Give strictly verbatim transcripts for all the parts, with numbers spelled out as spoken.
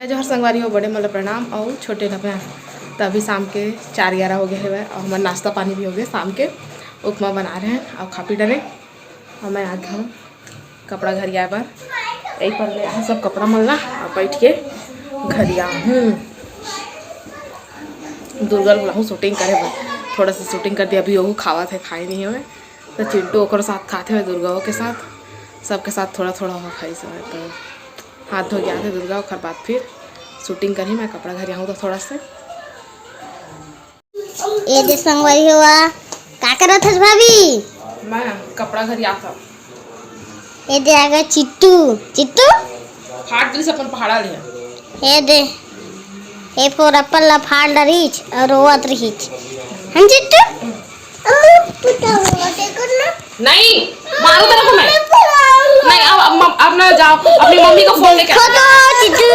जोहार संगवारी हो, बड़े मन ल प्रणाम अउ छोटे ल प्यार। त अभी शाम के चार ग्यारह हो गए हवय अउ हमर नाश्ता पानी भी हो गए। शाम के उपमा बना रहे हैं अउ खा पी डरे। अउ मैं आत हूँ कपड़ा घरियाए बर। यही पर ले आए सब कपड़ा मन ला अउ बैठ के घरिया हूँ। दुर्गा ल बुलाहूँ शूटिंग करे बर, थोड़ा सा शूटिंग कर दिया। अभी ओहू खावत है, खाए नहीं हवय। तो चिंटू ओकर साथ खाते हुए दुर्गा के साथ, सबके साथ थोड़ा थोड़ा हो खाई सब। तो हाथ धो के आते दुर्गा, ओकर बाद फिर शूटिंग करही। मैं कपड़ा घरियाहूँ तो थोड़ा से। ए दे संगवारी हो, का करत हस भाभी? मैं कपड़ा घरियात हूँ। ए दे आ गए चिट्टू। चिट्टू? फाड़ दिस अपन पहाड़ा ले। ए दे, ए फोर अपन ला फाड़ डरिच अउ रोवत रहिच। हम चिट्टू? अम्मा, तू तो वो देखो ना। नहीं, मारूंगा ना तुम्हें। नहीं, अब, अब, अब ना जाओ, अपनी मम्मी को फोन लेके देखो आओ। तो चिट्टू,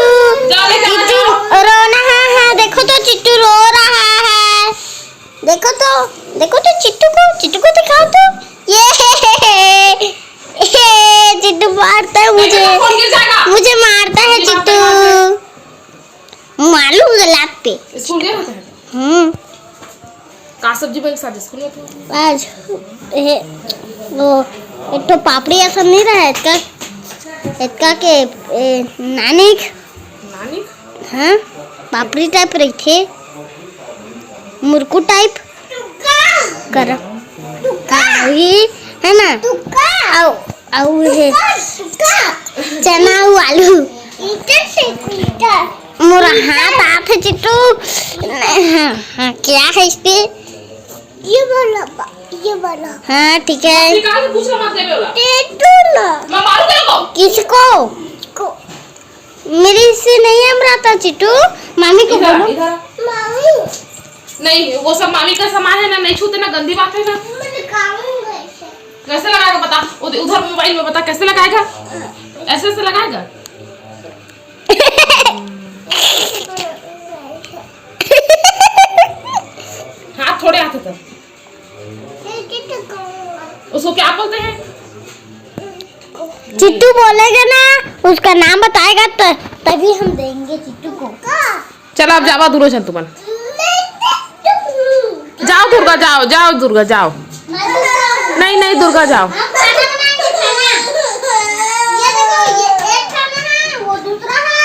जाओ, लेके आओ, चिट्टू जाओ। रो रहा है, देखो तो चिट्टू रो रहा है। देखो तो, देखो तो चिट्टू को, चिट्टू को दिखाओ तो। ये, ये चिट्टू मारता है नहीं, मुझे, तो फोन गिर जाएगा। मुझे मारता है नहीं, चिट्टू। मारता है। मालूम गलाब पे। स्कूल गए होते हैं? हम्म। का सब्जी बन साथ स्कूल में तो? आज ए, वो एक तो पापड़ी ऐसा नहीं रहा है, इसका, इसका के ए, नानिक। नानिक? हाँ, पापड़ी टाइप रही थे, मुरकू टाइप। कर, कढ़ी है ना? आओ, आओ है चना, आलू। मोर हाथ आत है चिट्टू। हाँ, हाँ, क्या है इसके? ये वाला, ये वाला। हाँ, ठीक है। निकाल के पूछ रहा, मत देवे वाला। दे दो ना। मैं मारूं तेरे को। किसको? को। मेरे से नहीं हम रहता चिट्टू, मामी को इधर आ, बोलो। इधर आ। मामी। नहीं, वो सब मामी का सामान है ना, नहीं छूते ना, गंदी बात है ना। मैं निकालूंगा इसे। कैसे लगाएगा बता? उध-, उधर मोबाइल में बता कैसे लगाएगा? ऐसे ऐसे लगाएगा? हाथ थोड़े आते थे। उसको क्या बोलते हैं? चिट्टू बोलेगा ना, उसका नाम बताएगा त-, तभी हम देंगे चिट्टू को। चल, अब जावा दूरो झन तुमन। जाओ दुर्गा, जाओ, जाओ दुर्गा, जाओ। नहीं, नहीं दुर्गा, जाओ।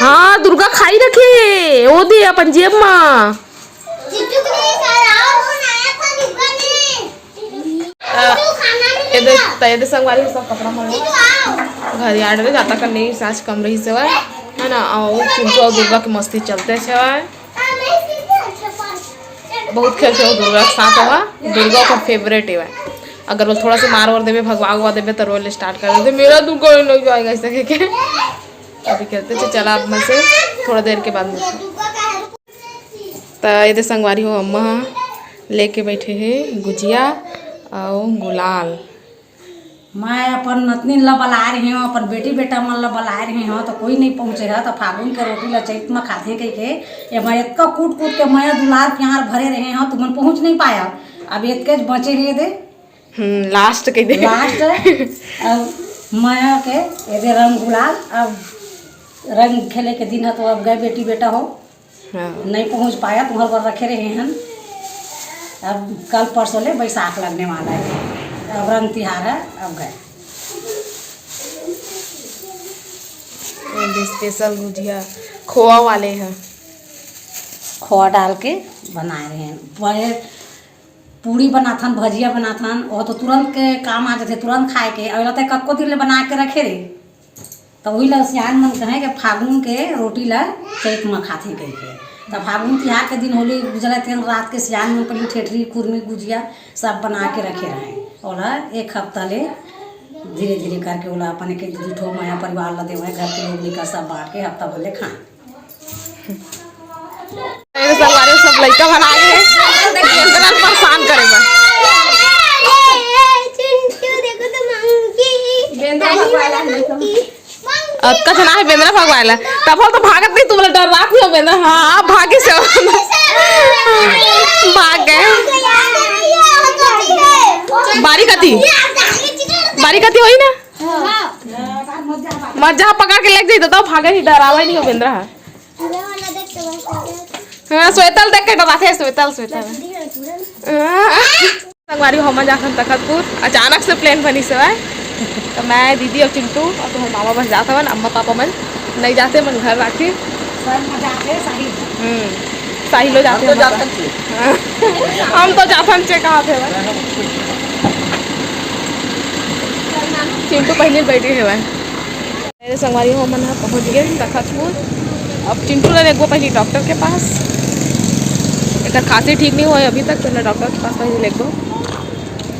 हाँ, दुर्गा खाई रखे, ओ दे अपन जेब मा। अ, एदे, त एदे संगवारी हो सब कपड़ा मन ला घरियाए डरे, जादा कन नहीं, साँझ कम रहिस हवय, है ना? अउ चिंटू अउ दुर्गा के मस्ती चलते हवय। बहुत खेलते हो दुर्गा के साथ हवा, दुर्गा ओकर favourite हवय। अगर वो थोड़ा सा मार वार देबे, भगवा उगवा देबे, तो रोल start कर देते, "मेरा दुर्गा नहीं आएगा", ऐसा कह के। अभी खेलते थे, चला अब मैं से थोड़ा देर के बाद मिलते। त एदे संगवारी हो, अम्मा ह लेके बैठे हे गुजिया अउ गुलाल। मैं अपन नतनीन ल बलाए रहे हूँ, अपन बेटी बेटा मन ल बलाए रहे हूँ, तो कोई नहीं पहुँचे है। तो फागुन के रोटी ल चैत में खाथे कह के, ये मैं इतना कूट कूट के मया दुलार प्यार भरे रहे हूँ, तुमन पहुँच नहीं पाया। अब एक के बचे रहे दे। हम्म, last कह दे। Last। अब मया के एदे रंग गुलाल, अब रंग खेले के दिन है, तो अब गए बेटी बेटा हो। हाँ। नहीं पहुँच पाया, तुम्हारे बर रखे रहे हन। अब कल परसों ले बैसाख लगने वाला है, अब रंग तिहार है, अब गए। ये special गुजिया खोआ वाले हैं। खोआ डाल के बनाए रहे हैं। पहले पूड़ी बनाथन, भजिया बनाथन, वो तो तुरंत के काम आ जाते, तुरंत खाए के। अउ लगते कक्को दिन ले बना के रखे रहे। त उही ल सियान मन कहे के फागुन के रोटी ल चैत म खाथे कहिके। त फागुन तिहार के दिन होली गुजरत के रात के सियान मन पहिली ठेठरी, खुरमी, गुजिया सब बना के रखे रहे। ओला एक हफ्ता ले धीरे धीरे करके ओला अपन एक एक दू ठो मया परिवार ल देवय, घर के लोग लेकर सब बांट के हफ्ता भर ले खाए। ये संगवारी सब लइका मन आ गए हैं, बेंदरा ल परेशान करे बर। चिंटू, देखो तो मंकी। बेंदरा भगवाला है, देखो। अतका जना है बेंदरा भगवाला। तब तो भागत नहीं, तुमला डर रहा थी बेंदरा। हाँ, आप भागे से। भाग गए। बारी कती, बारी कती होई ना। मत जा, पकड़ के लेके जाई, तो भागे नहीं, डरावा नहीं हो बेंदरा है। हाँ, श्वेता ल देख के डराथे, श्वेता ल, श्वेता ल। हाँ। संगवारी हो, हमन जाथन तखतपुर, अचानक से plan बनिस हवय। तो मैं, दीदी अउ चिंटू अउ तुम्हर मामा बस जात हवन, अम्मा पापा मन नइ जाथे, मन घर राखी। हम्म, साहिलो जाथे हमर साथ। हाँ। हम तो जाथन चे कहाथे भाई। चिंटू पहले बैठे हवय। मेरे संगवारी हो, हमन ह पहुँच गे तखतपुर। अब चिंटू ला लेगबो पहले डॉक्टर के पास। एकर खांसी ठीक नहीं होय अभी तक, तो डॉक्टर के पास पहले लेगबो।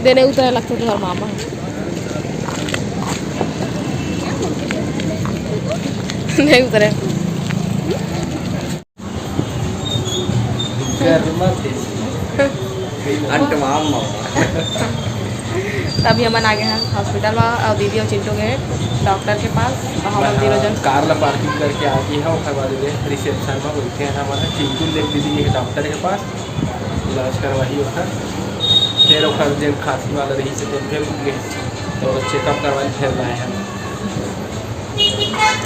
देने उतरे लगथे तुम्हर मामा। नहीं उतरे। गर्मा थे। अंट माम मामा। तभी हमन आ गे हन hospital म, अउ दीदी अउ चिंटू गे डॉक्टर के पास, अउ हमन तीनों जन कार ला parking करके आ गे हन, ओकर बाद ले reception म बइठे हन हमन ह। चिंटू ले दीदी गे डॉक्टर के पास, इलाज करवाही ओकर, फिर ओकर जेन खांसी वाला रहिस हे तेन फिर रुक गे, तो checkup करवाही फिर लाए हन।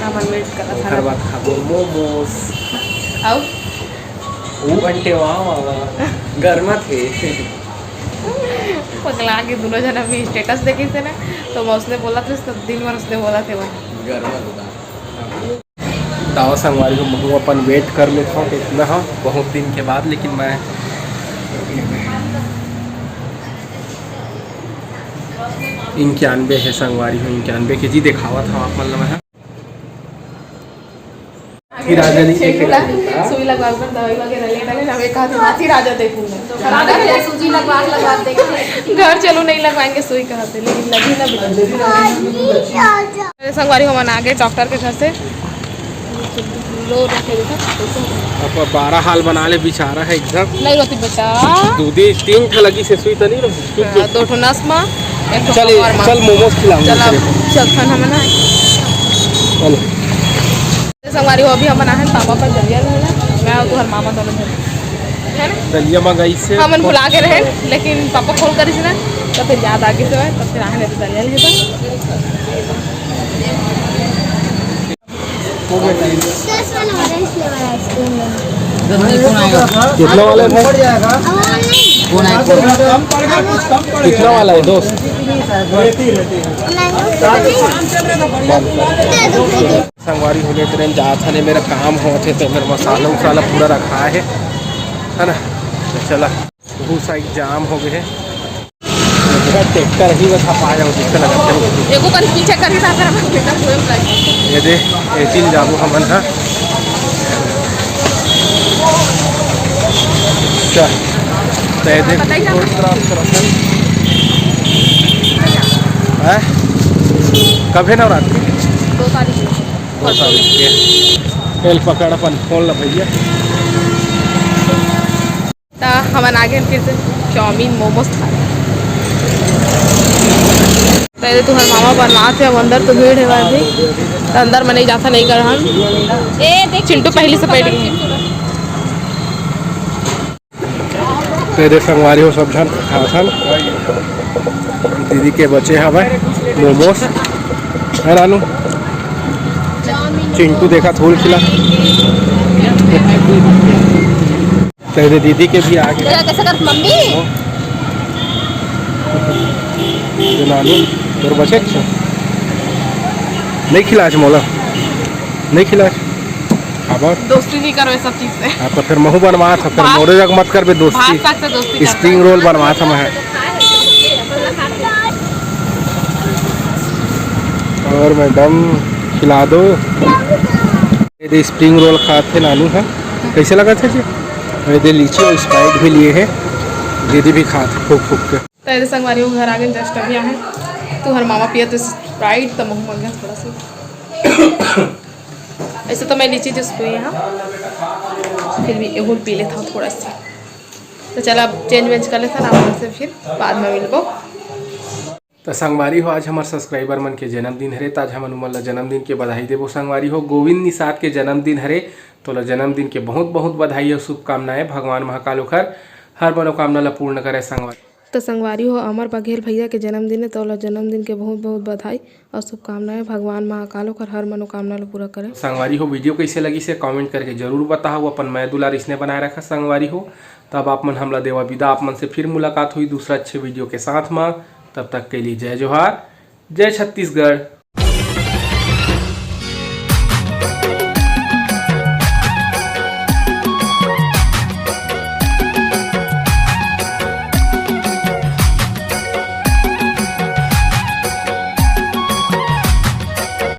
हमन wait करत हन। ओकर बाद खाबो momos। अउ? ऊ अंटे वाह, वाह, वाह। गरमत हे। पगला के दुनों झन अभी status देखे थे ना, तो मैं उसने बोला था, सब दिन भर उसने बोला थे वही। गरमत होता। तावा संगवारी हो, महू अपन wait कर लेथव, इतना ह बहुत दिन के बाद, लेकिन मैं इक्यानवे हे संगवारी हो, इक्यानवे के जी देखावत हव आप मन ल मैं ह। हाथी राजा जी के सुई लगवा कर दवाई वगैरह ले डाले ना, वे कहा थे, "हाथी राजा देखूंगा।" सूजी लगवा, लगवा देखे। घर चलो, नहीं लगवाएंगे सुई, कहा थे, लेकिन लगी ना बेटा। मेरे संगवारी हमन आ गे डॉक्टर के घर से। रो रो के देखा। अब बारह हाल बना ले, बेचारा है एकदम। नहीं रोती बेटा। दो दे तीन ठा लगी से सुई तो नहीं रोती। हाँ, दो ठो नस मा, एक ठो चल, कमर मा। चल momos खिलाऊंगा चल अब, तेरे को। चल खाना मना। चल। संगवारी हो, अभी हमन आहन पापा पर दलिया लेना, मैं अउ तुहर मामा दोनों झन, है ना? दलिया मंगाई से हमन भुला के रहे, लेकिन पापा फोन करिस ना, तो फिर याद आ गई से, तो फिर आहन दलिया लेबा। कितना वाला है भाई? कितना वाला है दोस्त? संगवारी हो, ट्रेन जात हने, मेरा काम होत हे, तो मेरा मसाला उसाला पूरा रखा है, है ना? तो चला, बहुत सा जाम हो गए है। पूरा ट्रैक्टर ही बस हपा जाओ, जिससे लगा थे। एको कन पीछे कर ही था, तेरा बेटा पूरे में लग गया। ये दे, एतिन जाबो हमन हा। अच्छा, तो ये दे, पता ही ना। हैं? कब है नवरात्रि? दो तारीख। दो तारीख के। तेल पकड़ अपन फोन ला भैया। त हमन आ गेन फिर से चाउमीन मोमोज खाए। त ये तुहर मामा बनवात हे, अब अंदर तो भीड़ हे अभी, त अंदर में नहीं जाता, नहीं कर हम। ए, देख, चिंटू पहले से बैठ गए। त ये दे संगवारी हो, सब झन खाथन। दीदी के बचे हवय मोमोज, है नानू? चिंटू देखा थूल खिला। तेरे दीदी के भी आ गए। तेरा कैसे कर मम्मी? ये नानू, तोर बचे अच्छा? नहीं खिलाच मोला, नहीं खिलाच। अब दोस्ती नहीं करो ये सब चीज से। हाँ, तो फिर महू बनवा था, फिर बात, मोरे जग मत कर बे दोस्ती। बात तक से दोस्ती करता स्प्रिंग है। रोल बनवा था मैं। और मैडम खिला दो। ये दे स्प्रिंग रोल खात हे नानू ह। कैसे लगत हे जी? ये दे लीची और स्प्राइट भी लिए हे। दीदी भी खात हे फूक फूक के। त ये दे संगवारी हो घर आ गए, just अभी आए। तुहर मामा पियत हे स्प्राइट, त महू मंगे थोड़ा सा। ऐसे तो मैं लीची जूस पी हूँ, फिर भी एहू पी लेता हूँ थोड़ा सा। तो चला अब चेंज वेंज कर लेता ना, आप लोग से फिर बाद में मिलबो। त संगवारी हो, आज हमर सब्सक्राइबर मन के जन्मदिन हरे, त आज हमन उमन ला जन्मदिन के बधाई देबो। संगवारी हो, गोविंद निषाद के जन्मदिन हरे, तोला जन्मदिन के बहुत बहुत बधाई अउ शुभकामनाएं। भगवान महाकाल ओखर हर मनोकामना ला पूर्ण करे संगवारी। त संगवारी हो, अमर बघेल भैया के जन्मदिन हे, त ओला जन्मदिन के बहुत बहुत बधाई और शुभकामनाएं। भगवान महाकाल ओकर हर मनोकामना ल पूरा करे। संगवारी हो, वीडियो कैसे लगिस हे, कमेंट करके जरूर बताओ। अपन मया दुलार इसने बनाए रखा संगवारी हो। तब आप मन हमला देवा विदा, आप मन से फिर मुलाकात हुई दूसरा अच्छे वीडियो के साथ मा। तब तक के लिए जय जोहार, जय छत्तीसगढ़।